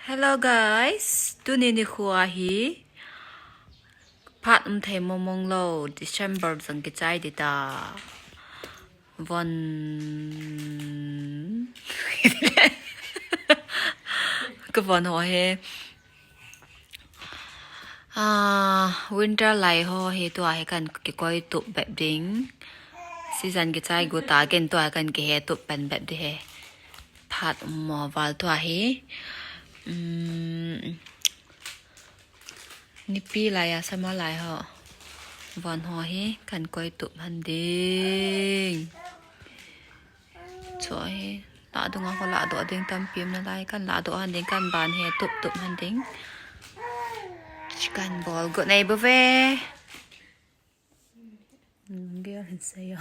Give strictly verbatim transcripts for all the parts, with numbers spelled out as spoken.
Hello guys, tuni nikho hi phat um thei mong mong lou, December jong kichai ding ta. Von ka von ho hi. Ah, winter lai ho hi tua hi kan kikoi tup bep ding. Season kichai gu ta ken tua hi kan kihe tup pen bep ding hi. Phat um mo val tua hi. Um, nipi lai a summer lai ho. Von ho hi kan koi tup han ding. Chu hi, lah dunga ho lah doh ding tampi um nalai, kan lah doh han ding, kan ban hi tup tup han ding. Kan bol got nei bou ve. Hmm, gel hin sei o.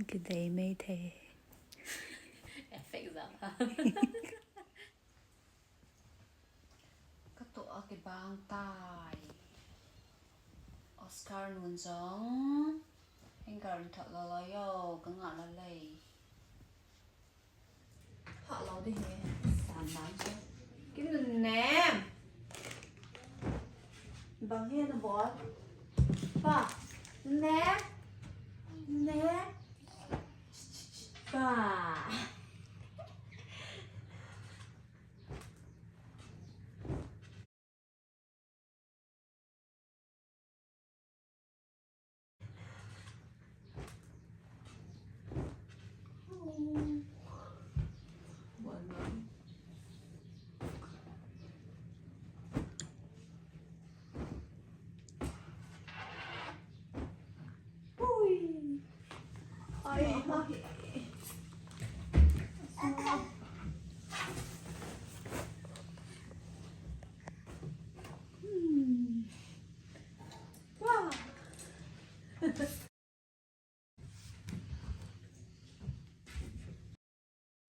Kidei mei thei. Effect jat a. Ka toh a kibang tai. Oscar nun jong. Hanger in thot lou lou yo, ka ngah lou lei. Phah lou ding hi. San dan chu. Kim Nunnem. Bang hi na bol. Pa. Nunnem. Nunnem. Pa.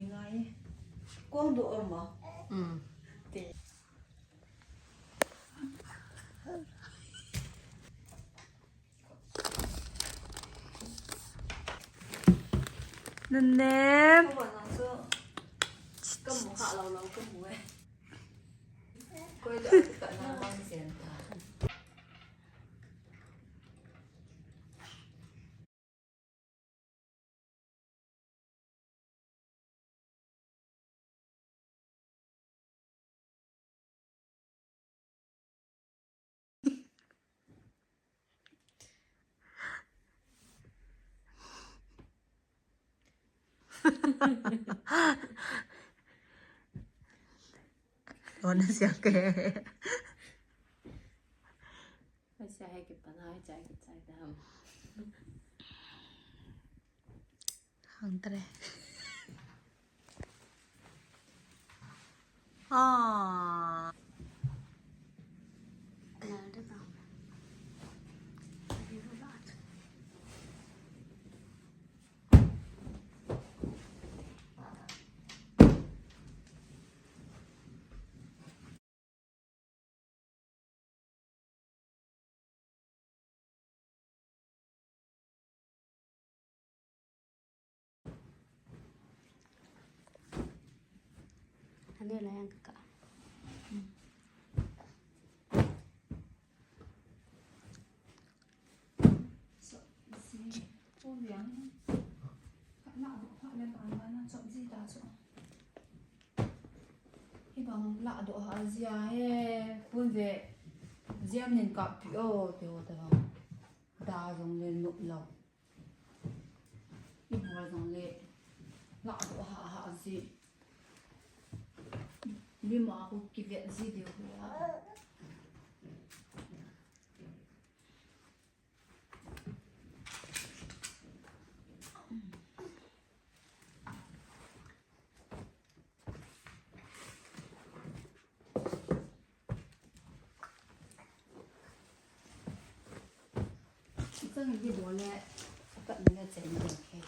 Ngai. Kong du om ma? Mm. Te. Nunnem. Ka mu kha lou lou ka mu e. Koi da ka na bang sian ta. Ona siya ke. Asa hai ke panai chai ke chai dam. Hang tre. Ah. Ane la yang ka. So, si, ko yang. Ka na, ka na, ka na, na, so, si ta, so. Hibang lah doh ha jia he, kun ve, jia min kap pi o, te o te bang. Da jong le nup lou. Ibol jong le, lah doh ha ha ji. Lima ko kivet ji de ho. Chang hi bol le, apat ni le chen ni ke.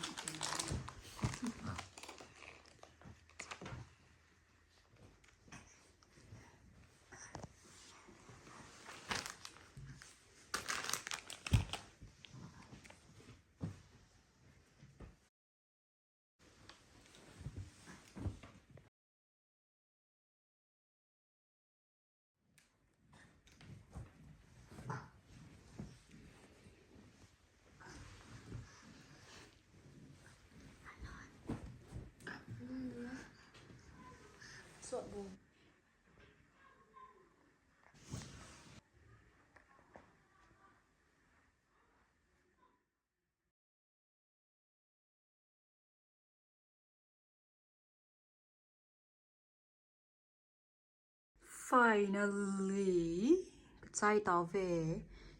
Finally, ka chai tau ve.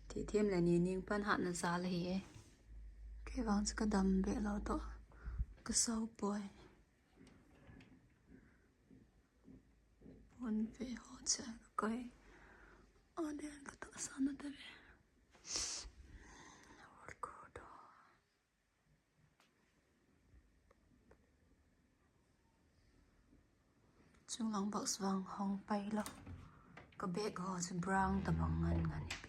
Ti thiam le ni ning pan hat na za le hi. Kei vang chu ka dam be lo to. Ka sau poi. Pon ve ho cha ka kai. Ade ka ta sa na ta ve. Chunglang box vang hong pai lo. Ka bag ho chu brown tabang ngan ngan e.